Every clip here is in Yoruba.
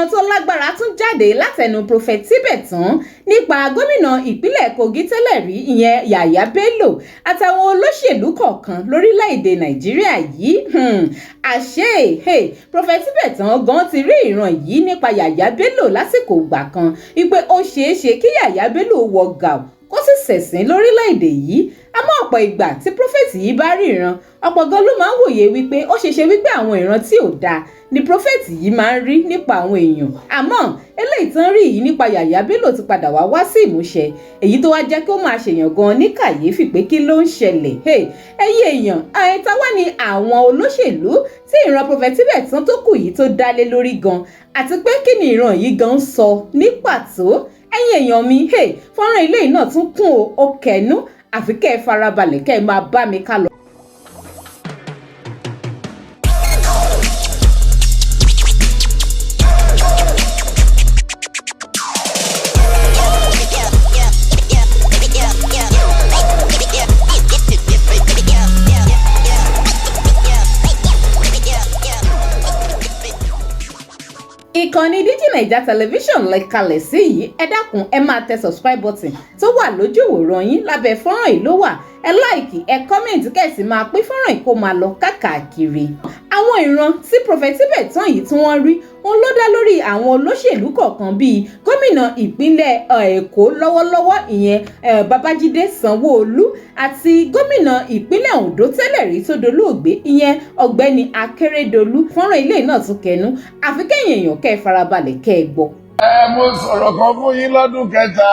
Ìran tó lágbára tún jáde látẹnu Prophet Tibetan nípa gómìnà ìpínlẹ̀ Kogi tẹ́lẹ̀ rí, ìyẹn Yàyà Bello, àtàwọn olóṣèlú kọ̀ọ̀kan lórílẹ̀‐èdè Nàìjíríà yìí. Àṣé Prophet Tibetan gan ti rí ìran yìí nípa Yàyà Bello lásìkò ìgbà kan, wípé ó ṣeé ṣe kí Yàyà Bello wọ gàù kó sì ṣẹ̀sín lórílẹ̀‐èdè yìí. Àmọ́ ọ̀pọ̀ ìgbà tí prophet yìí bá rí ìran, ọ̀pọ̀ gan ló máa ń wòye wípé ó ṣeéṣe wípé àwọn ìran tí ò dáa ni prophet yìí máa ń rí nípa àwọn èèyàn. Àmọ́ eléyìí tán rí yìí nípa Yàyà Bello ti padà wá wá sí ìmúṣẹ, èyí tó wá jẹ́ kí ó máa ṣèyàn gan ní kàyéfì pé kí ló ń ṣẹlẹ̀. Ẹ̀yin èèyàn, àìta wá ní àwọn olóṣèlú tí ìran Prophet Tibetan tó kù yìí tó dá lé lórí gan, àti pé kí ni ìran yìí gan ń sọ ní pàtó? Ẹ̀yin èèyàn mi, fọ́nrán ilé náà tún kún o, ó kẹnu, àfi kẹ́ ẹ farabalẹ̀ kẹ́ ẹ máa bá mi ká lọ. Ìkànnì Digi Naija Television lẹ kalẹ̀ sí yìí. Ẹ dákun, ẹ máa tẹ subscribe button tó wà lójú ìwòran yín, lábẹ́ fọ́nrán yìí ló wà. Ẹ like, ẹ comment, kẹ́ ẹ sì máa pín fọ́nrán yìí kó máa lọ káàkiri. Àwọn ìran tí Prophet Tibetan yìí tí wọ́n rí òun ló dá lórí àwọn olóṣèlú kọ̀ọ̀kan bíi gómìnà ìpínlẹ̀ Èkó lọ́wọ́lọ́wọ́, ìyẹn Babájídé Sanwó-Olú, àti gómìnà ìpínlẹ̀ Ondo tẹ́lẹ̀ rí tó dolóògbé, ìyẹn Ọ̀gbẹ́ni Akérédolú. Fọ́nrán ilé náà tún kẹnu, àfi kẹ́yìn èèyàn kẹ́ ẹ farabalẹ̀ kẹ́ ẹ gbọ́. Ẹ mo sọ̀rọ̀ kan fún yín lọ́dún kẹta.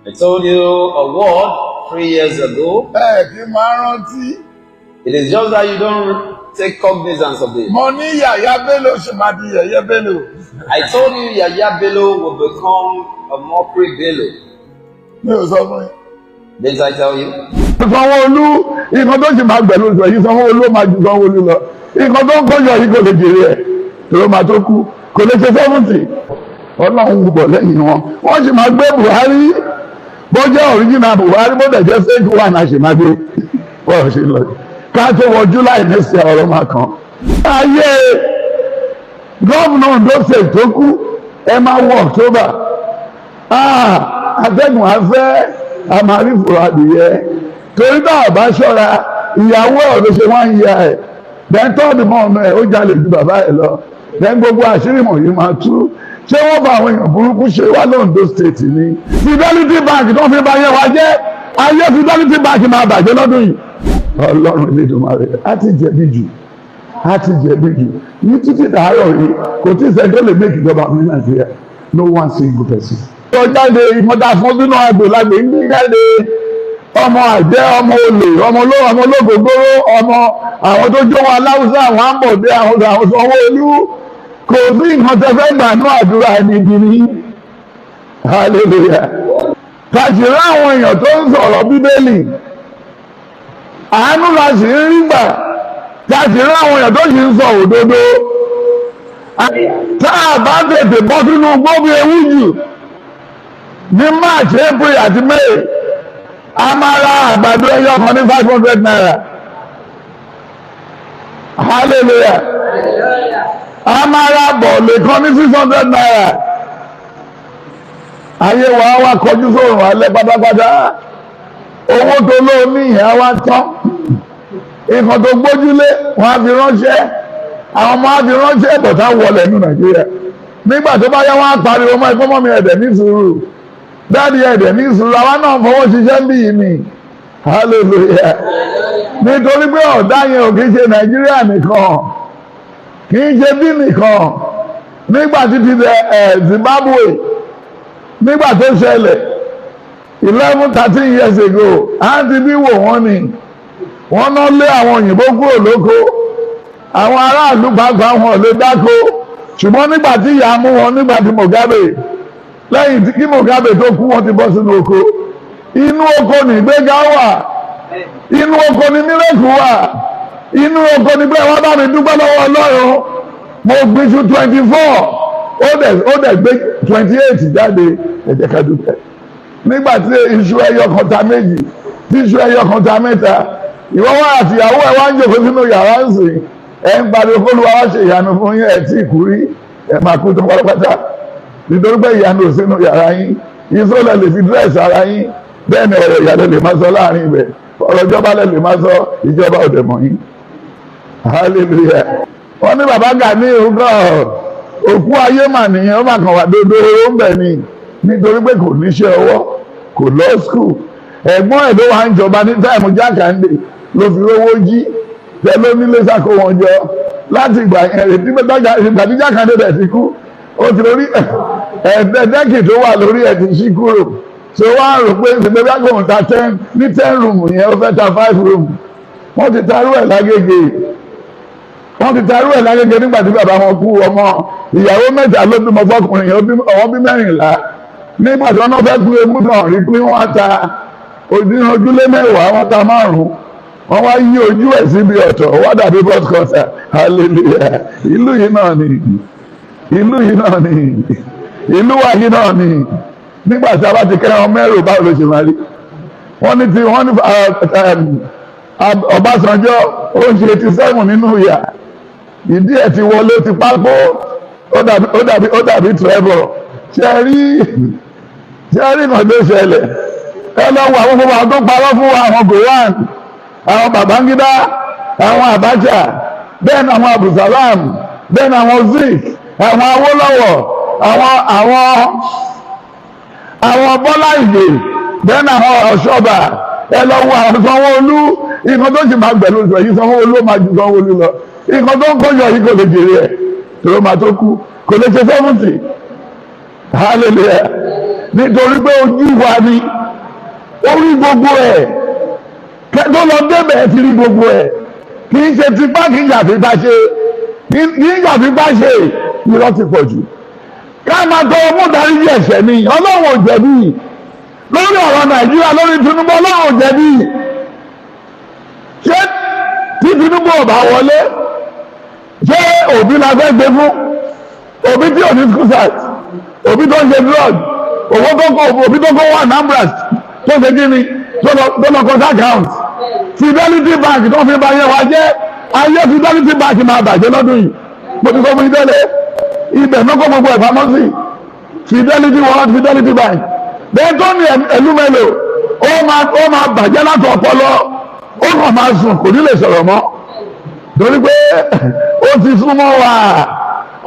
I told you a word 3 years ago. Ẹ kí n máa rántí. It is just that you don't take cognizance of it. Mo ní Yàyà Bello ṣe máa di Yẹ̀yẹ́ Bello. I told you Yaya Bello will become a mockery Bello. Mi ò sọ fún yín. Didn't I tell you? Sanwó-Olú, nǹkan tó sì máa gbẹ̀lú sọ yìí, Sanwó-Olú ó máa ju Sanwó-Olú lọ. Nǹkan tó ń kọjọ yìí kò lè jèrè ẹ̀ tó máa tó kú, kò lè ṣe 70. Ọlọ́run ń bọ̀ lẹ́yìn wọn. Wọ́n sì máa gbé Buhari, bó jẹ́ original Buhari, bó dẹ̀ jẹ́ fake one, a sì máa gbé bọ́ọ̀ ṣe lọ. Ká tó wọ July next year, ọ̀rọ̀ máa kàn. Ayé gómìnà Ondo State tó kú, ẹ máa wọ October. Atẹ́gùn afẹ́, a máa rí fòrò adìyẹ. Torí náà bá ṣọ́ra, ìyàwó ẹ̀ ló ṣe wọ́n ń ya ẹ̀. Then third mọ́ ọmọ ẹ̀, ó jalè ju bàbá ẹ̀ lọ. Then gbogbo àṣírí wọ̀nyí máa tú. Ṣé wọ́n bá àwọn èèyàn burúkú ṣe wá lóńdó State ni? Fidelity Bank tó fi ba ayé wa jẹ́, ayé Fidelity Bank máa bàjẹ́ lọ́dún yìí. Ọlọ́run Elédùmarè, á ti jẹ̀bi jù, á ti jẹ̀bi jù. Ní títí dàárọ̀ yìí, kò tí ì sẹ́ni tó lè make ìjọba ní Nàìjíríà, no one single person. Ó jáde ìmọ̀ta fún sínú àgbò lágbè ń gbé jáde, ọmọ àjẹ́, ọmọ olè, ọmọ ológógóró, ọmọ àwọn tó jó wọn aláwùsá, àwọn àǹbọ̀dé, àwọn Sanwó-Olú. Kò sí nǹkan tẹ fẹ́ gbà ní àdúrà ẹni bí ní. Hallelujah. Kàṣírí àwọn èèyàn tó ń sọ̀rọ̀ Bíbélì, àánú la sì ń rí gbà. Kàṣírí àwọn èèyàn tó sì ń sọ òdodo. Tá a bá tètè bọ́ sínú gbóbi ewu jù ní March, April àti May, a máa ra àgbàdo ẹyọ kan ní ₦500. Hallelujah. A máa ra bọ̀ọ̀lì kan ní ₦600. Ayé wa wá kọjú sóòrùn alẹ́ pátápátá. Owó tó lóo ní ìyẹn wá tán. Nǹkan tó gbójúlé, wọn á fi ránṣẹ́, àwọn ọmọ á fi ránṣẹ́, bọ̀tá wọlé ní Nàìjíríà. Nígbà tó bá yá, wọn á pariwo mọ́ ẹ̀kọ́ mọ́ mi, ẹ̀dẹ̀ ní sùúrù, daddy, ẹ̀dẹ̀ ní sùúrù. Àwa náà fọwọ́ ṣiṣẹ́ ń bí yìí ni. Hallelujah. Nítorí pé ọ̀dá yẹn ò kì í ṣe Nàìjíríà nìkan, kì í ṣe bí nìkan. Nígbà tí ti ẹ̀ Zimbabwe, nígbà tó ṣẹlẹ̀ 11, 13 years ago, àǹtí bí wò wọ́n ni wọ́n náà lé àwọn òyìnbó kúrò lóko. Àwọn aráàlú pàápàá wọn ò lè dáko. Ṣùgbọ́n nígbà tí ìyá mú wọn, nígbà tí Mugabe, lẹ́yìn tí kí Mugabe tó kú, wọ́n ti bọ́ sínú oko. Inú oko ní ìgbéga wà, inú oko ní miracle wà, inú oko ní pé wọ́n bá mi dúpẹ́ lọ́wọ́ Ọlọ́run, mo gbin iṣu 24, ó dẹ̀ gbé 28 jáde. Ẹ jẹ́ ká dúpẹ́. Nígbà tí iṣu ẹyọ kan ta méjì, tí iṣu ẹyọ kan ta mẹ́ta, ìwọ wá àti ìyàwó ẹ wá ń jòkó sínú yàrá ń sìn, ẹ ń pariwo kó Olúwa wá ṣe ìyanu fún yín. Ẹ tí ì kú rí. Ẹ máa kú tán pátápátá, nítorí pé ìyanu ò sínú yàrá yín. Ìsọlẹ̀ lè fi dress ara yín, bẹ́ẹ̀ ni ọ̀rọ̀ ìyàlẹ̀ lè máa sọ láàrin ibẹ̀, ọ̀rọ̀ ìjọba lè máa sọ, ìjọba ò dẹ̀ mọ̀ yín. Hallelujah. Wọ́n ní bàbá Gani ògọ́ òkú ayé mà nìyẹn, ó mà kàn wá dodo ó ń bẹ̀ ni, nítorí pé kò níṣẹ́ ọwọ́, kò lọ school. Ẹ̀gbọ́n ẹ̀ ló wà ń jọba ní time Jákàndé ló fi rówó jí tẹ ló nílé sáko wọn jọ láti ìgbà yẹn. Ìgbà tí Jákàndé bẹ̀ ti kú, ó ti lórí ẹ̀ẹ́dẹ́kì tó wà lórí ẹ̀ ti ṣí kúrò. So wá rò pé ìgbẹ́ bí agbóhùn ta 10 ní 10 room yẹn, ó fẹ́ ta 5 room. Wọ́n ti tarú ẹ̀ lágége, wọ́n ti tarú ẹ̀ lágége nígbà tí bàbá wọn kú. Ọmọ ìyàwó mẹ́ta ló bímọ fọkùnrin yẹn, ọmọ bí 14. Nígbà tí wọ́n náà fẹ́ pín egún náà rí pé wọ́n ta ojúlé 10, wọ́n ta 5, wọ́n wá yí ojú ẹ̀ síbi ọ̀tọ̀, wọ́n dàbí bus cutter. Hallelujah. Ìlú yìí náà ni, ìlú yìí náà ni, ìlú wa yìí náà ni. Nígbà tí a bá ti kẹ́ràn mẹ́rù, báwo ló ṣe máa rí? Wọ́n ní tí wọ́n ní Ọbásanjọ́ ó ń ṣe 87 nínú ìyà, ìdí ẹ̀ ti wọlé, ti pákó, ó dàbí Trevor. Ṣe rí nǹkan tó ṣẹlẹ̀? Ẹ lọ wọ àwọn gbogbo àwọn tó parọ́ fún wa, àwọn Gowon, àwọn Babangida, àwọn Abacha, bẹ́ẹ̀ ni àwọn Abdulsalam, bẹ́ẹ̀ ni àwọn Zik, àwọn Awólọ́wọ̀, àwọn Bọ́lá Ìgè, bẹ́ẹ̀ ni àwọn Ọ̀ṣọ́bà. Ẹ lọ wo àwọn Sanwó-Olú. Nǹkan tó sì máa gbẹ̀lú sọ yìí, Sanwó-Olú ó máa ju Sanwó-Olú lọ. Nǹkan tó ń kójọ yìí, kò lè jèrè ẹ̀ tó máa tó kú, kò lè ṣe 70. Hallelujah. Nítorí pé ojú wa ni ó rí gbogbo ẹ̀ tó lọ débẹ̀, ti rí gbogbo ẹ̀. Kì í ṣe tipá, kì í ṣàfipá ṣe, kì í ṣàfipá ṣe. Irọ́ ti pọ̀ jù. Ká máa tọrọ fún ìdáríjì ẹ̀ṣẹ̀ ni. Ọlọ́run ò jẹ̀bi lórí ọ̀rọ̀ Nàìjíríà, lórí Tinubu. Ọlọ́run ò jẹ̀bi. Ṣé tí Tinubu ò bá wọlé, ṣé Òbí la fẹ́ gbé fún? Òbí tí ò ní school cert, Òbí tó ń ṣe drug, owó tó kó, Òbí tó kó wà Anambra, tó ṣe kí ni, tó lọ kọ sí account Fidelity Bank tó fi ba ayé wa jẹ́. Ayé Fidelity Bank máa bàjẹ́ lọ́dún yìí. Mo ti sọ fún yín tẹ́lẹ̀, ibẹ̀ náà kó gbogbo ẹ̀ pamọ́ sí, Fidelity World, Fidelity Bank. Bẹ́ẹ̀ tó ní ẹlúmẹ́lò, ó máa bàjẹ́ láti ọpọlọ. Ó kàn máa sùn, kò ní lè sọ̀rọ̀ mọ́, torí pé ó ti súnmọ́ wa.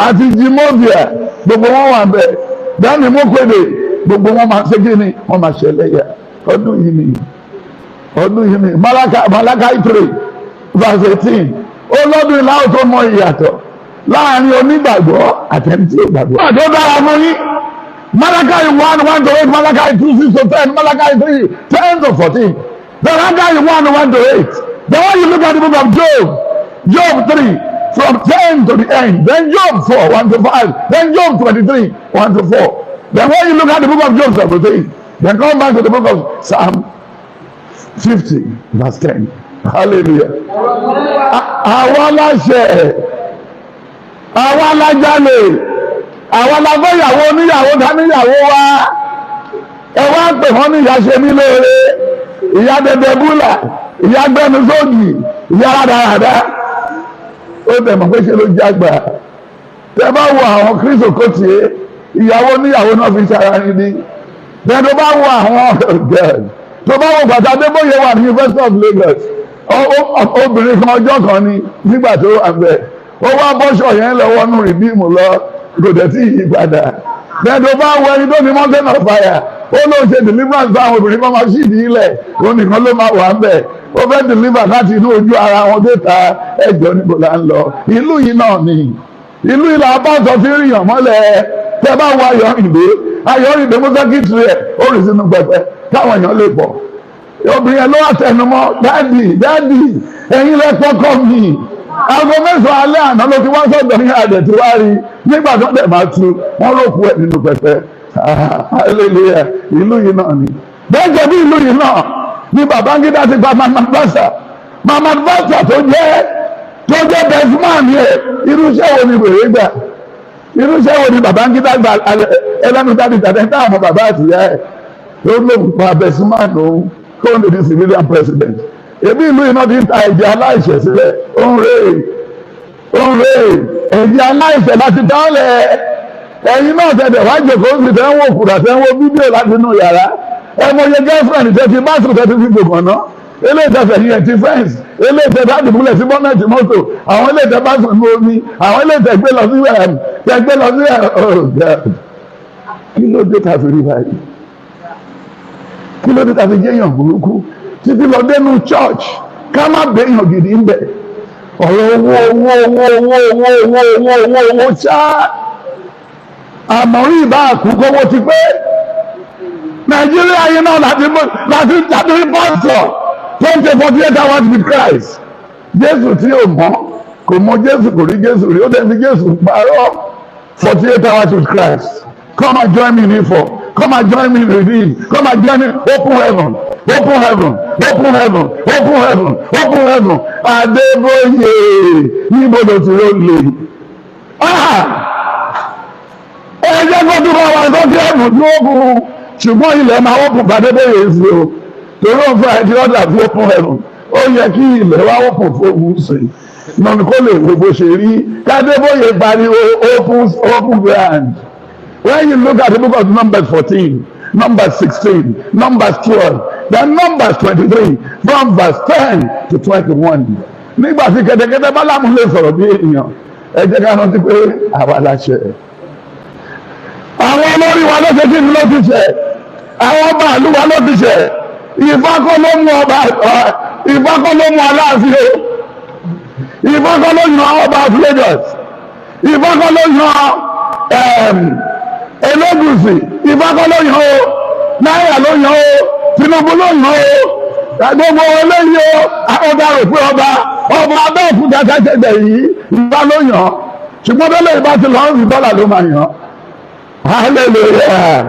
Àti Jimobia, gbogbo wọn wà bẹ́ẹ̀. Bẹ́ẹ̀ ni Mọ́kèdè, gbogbo wọn máa ṣe kí ni, wọ́n máa ṣẹlẹ̀ yẹ. Ọdún yìí ni, ọdún yìí ni. Malachi 3 verse 18, ó lọ́dún ìlà tó mọ ìyàtọ̀ láàrin onígbàgbọ́ àtẹni tí ò gbàgbọ́. Àti ó dára fún yín. Malachi 1:1 to 8, Malachi 2:6 to 10, Malachi 3:10 to 14. Malachi 1:1 to 8. Then when you look at the book of Job, Job 3 from 10 to the end, then Job 4:1 to 5, then Job 23:1 to 4. Then when you look at the book of Job 17, then come back to the book of Psalm 50 verse 10. Hallelujah. Àwa aláṣẹ, àwa alájálè, àwa aláfẹ́yàwó oníyàwó dáníyàwó wa. Ẹ wá ń pè wọ́n ní ìyá ṣe mí lóore, ìyá dẹdẹ búlà, ìyá gbẹnu sóògì, ìyá rádaràdá. Ó tẹ̀ mọ̀ pé ṣe ló jágbà. Tẹ bá wo àwọn Chris Okotie, ìyàwó oníyàwó náà fi ṣara ní ní. Bẹ́ẹ̀ tó bá wo àwọn girls, tó bá wo bàtà Adébóyè wà ní University of Lagos, obìnrin kan ọjọ́ kan ni nígbà tó wà bẹ́ẹ̀, ó wá bọ́ṣọ̀ yẹn lọ́wọ́ nù Redeem lọ, kò dẹ̀ tí yí padà. Bẹ́ẹ̀ tó bá wo ẹni tó ní Mountain of Fire, ó lóun ṣe deliverance fáwọn obìnrin kan máa ṣì ní ilẹ̀, òun nìkan ló máa wà ń bẹ̀. Ó fẹ́ deliver láti inú ojú ara wọn dé ta. Ẹjọ́, níbo là ń lọ? Ìlú yìí náà ni, ìlú yìí là bá sọ sí ríyàn mọ́lẹ̀. Tẹ́ bá wo Ayọ̀rìndé, Ayọ̀rìndé mú secretary ẹ̀, ó rì sínú pẹpẹ káwọn èèyàn lè pọ̀. Obìnrin yẹn ló wà tẹnumọ́, "Daddy, daddy, ẹ̀yin lẹ kọ́kọ́ mi. Aago 9 alẹ́ àná ló ti wá sọ̀dọ̀ ní àdẹ̀ tí wá rí." Nígbà tó dẹ̀ máa tu, wọ́n ló kú ẹ̀ nínú pẹpẹ. Hallelujah. Ìlú yìí náà ni. Bẹ́ẹ̀ jẹ́ bí ìlú yìí náà ni Babangida ti gba Mamman Vatsa. Mamman Vatsa tó jẹ́ best man yẹ. Irúṣẹ́ wo ni wèrè gbà? Irúṣẹ́ wo ni Babangida gba? Ẹlẹ́nu dábì tàbí táwọn bàbá àtìyá ẹ̀ tó lóun pa best man òun kó lè di civilian president. Ebi ìlú yìí náà ti ń ta ẹ̀jẹ̀ aláìṣẹ̀ sílẹ̀. Ó ń rè é, ó ń rè é. Ẹ̀jẹ̀ aláìṣẹ̀ láti dálẹ̀. Ẹ̀yin náà tẹ̀lé wá jòkó sí, tẹ́ ń wo kùrà, tẹ́ ń wo fídíò láti inú yàrá. Ẹ mọ iye girlfriend tẹ́ ti bá sùn, tẹ́ ti fi gbòkàn ná, eléyìí tẹ́ fẹ̀yìn ẹ̀ ti fence, eléyìí tẹ́ bá dùbúlẹ̀ sí bonnet mọ́tò, àwọn eléyìí tẹ́ bá sùn ní omi, àwọn eléyìí tẹ́ gbé lọ sí ẹ̀ tẹ́ gbé lọ sí ẹ̀. Oh God, kí ló dé ta fi rí báyìí? Kí ló dé ta fi jẹ́yàn burúkú títí lọ dénú church, ká má bẹ́yàn gidi ń bẹ̀? Ọ̀rọ̀ owó, owó, owó, owó, owó, owó, owó, owó, owó ṣáá. Àmọ̀rí ìbá àkúkọ́wọ́ ti pé Nàìjíríà yìí náà láti rí pásítọ̀ 48 hours with Christ. Jésù tí ò mọ̀, kò mọ Jésù, kò rí Jésù rí, ó dẹ̀ fi Jésù parọ́. 48 hours with Christ. Come and join me in Ifọ̀, come and join me in Redeem, come and join me. Open heaven, open heaven, open heaven, open heaven, open heaven. Adébóyè, níbo ló ti ró lè? Ah, ẹ jẹ́ kó dúró wa tó kí ẹ̀bùn tó open, ṣùgbọ́n ilẹ̀ máa open fàdébóyè sí o, torí òun fún àìdí ọ̀dà fún open heaven. Ó yẹ kí ilẹ̀ wá open fún òun sí nọ́ọ̀nù, kó lè wo bó ṣe rí. Kádébóyè pariwo open, open ground. When you look at the book of Numbers 14, Numbers 16, Numbers 12, then Numbers 23, from verse 10 to 21, nígbà tí kẹ́tẹ́kẹ́tẹ́ Bálámù lè sọ̀rọ̀ bí èèyàn, ẹ jẹ́ ká rántí pé àwa la ṣẹ̀. Àwọn olórí wa ló ṣe kí ni, ló ti ṣẹ̀. Àwọn ọba ìlú wa ló ti ṣẹ̀. Ifá kọ́ ló mú ọba, Ifá kọ́ ló mú Aláàfin o. Ifá kọ́ ló yan ọba of Lagos. Ifá kọ́ ló yan Elégùṣì. Ifá kọ́ ló yan o. Náírà ló yan o. Tinubu ló yan o. Gbogbo eléyìí o, àwọn ọba rò pé ọba Abẹ́òkúta kẹ́kẹ́gbẹ̀ yìí, Ifá ló yan, ṣùgbọ́n bẹ́lẹ̀ ìbá ti lọ́ọ́ sí, dọ́là ló máa yan. Hallelujah.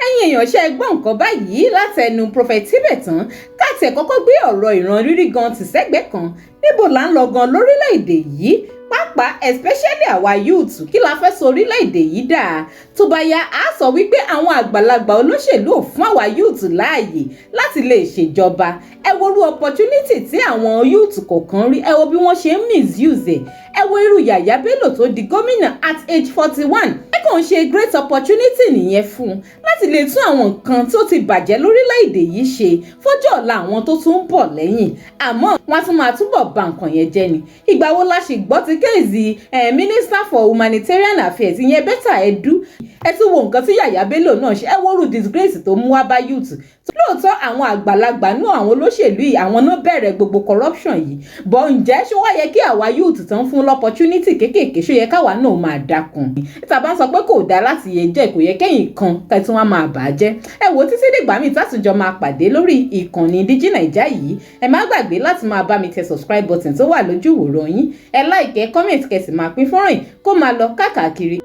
Ẹ̀yin èèyàn, ṣe gbọ́ nǹkan báyìí látẹnu Prophet Tibetan? Káàtì ẹ̀ kọ́kọ́ gbé ọ̀rọ̀ ìran rírí gan tì sẹ́gbẹ̀ẹ́ kan. Níbo là ń lọ gan lórílẹ̀‐èdè yìí pàápàá, especially àwa youth? Kí la fẹ́ sọ orílẹ̀‐èdè yìí dà? Tó bá yá, a sọ wípé àwọn àgbàlagbà olóṣèlú ò fún àwa youth láàyè láti lè ṣèjọba. Ẹ wo irú opportunity tí àwọn youth kọ̀ọ̀kan rí, ẹ wo bí wọ́n ṣe ń misuse ẹ̀. Ẹ wo irú Yàyà Bello tó di gómìnà at age 41. Ẹ kàn ń ṣe great opportunity nìyẹn fún un láti lè tún àwọn nǹkan tó ti bàjẹ́ lórílẹ̀‐èdè yìí ṣe fọ́jọ́ ọ̀la àwọn tó tún ń bọ̀ lẹ́yìn, àmọ́ wọ́n á tún máa túbọ̀ ba nǹkan yẹn jẹ́ ni. Ìgbà wo la ṣì gbọ́ ti case Minister for Humanitarian Affairs, ìyẹn Betta Edu? Ẹ tún wo nǹkan tí Yàyà Bello náà ṣe. Ẹ wo irú disgrace tó mú wá bá youth. Lóòótọ́, àwọn àgbàlagbà náà, àwọn olóṣèlú yìí, àwọn náà bẹ̀rẹ̀ gbogbo corruption yìí bọ̀. Ǹjẹ́ ṣó wá yẹ kí àwa youth tán fún l'opportunity kéékèèké, ṣó yẹ káwa náà máa dákun? Níta bá ń sọ pé kò dáa láti yẹ jẹ́, kò yẹ kẹ́yìn kan kẹ́tí wọ́n máa bà á jẹ́. Ẹ wò, títí dìgbà míì tátùjọ máa pàdé lórí ìkànnì Digi Naija yìí, ẹ má gbàgbé láti máa bá mi tẹ subscribe button tó wà lójú ìwòran yín. Ẹ like, ẹ comment, kẹ́ sì máa pín fọ́nrán yìí kó máa lọ káàkiri.